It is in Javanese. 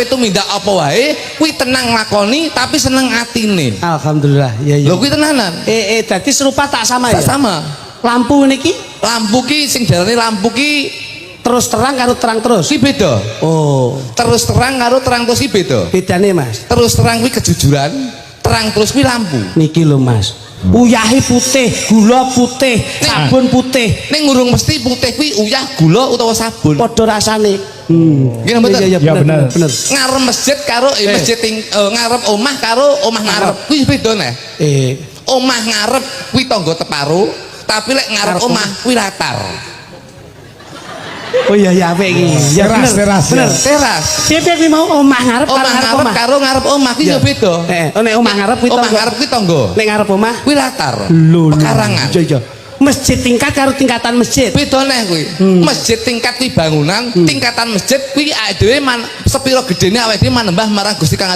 Tumindak apa wae kuwi tenang lakoni tapi seneng atine. Alhamdulillah. Iya. Lho, kuwi tenanan. Eh, dadi serupa tak sama ya? Tak sama. Lampu niki? Lampu ki sing diarani lampu ki terus terang karo terang terus. Ki beda. Oh, Terus terang karo terang terus ki beda. Bedane, Mas. Terus terang kuwi kejujuran, terang terus kuwi lampu. Niki lho, Mas. Uyahe putih, gula putih, sabun putih. Ning urung mesti putih kuwi uyah, gula utawa sabun. Padha rasane. Nggih, mboten? Iya, Ya, bener, bener. bener. Ngarep masjid karo masjid ngarep omah karo omah ngarep kuwi beda neh. Omah ngarep kuwi tangga teparo, tapi lek ngarep Ngarep omah kuwi latar. Oh iya, apik iki. Ya Teras, bener. teras, ya. Bener. Teras. Piye piye kuwi mau omah ngarep karo Omah ngarep ngarep omah? karo ngarep omah kuwi ya beda. Oh, nek omah ngarep kuwi Omah tangga. ngarep kuwi tangga. Nek ngarep omah? Kuwi latar. Lho, lho. Pekarangan. Iya. Masjid tingkat karo tingkatan masjid. Beda neh kuwi. Masjid tingkat kuwi bangunan, tingkatan masjid kuwi awake dhewe man sepiro gedene awake dhewe manembah marang Gusti kang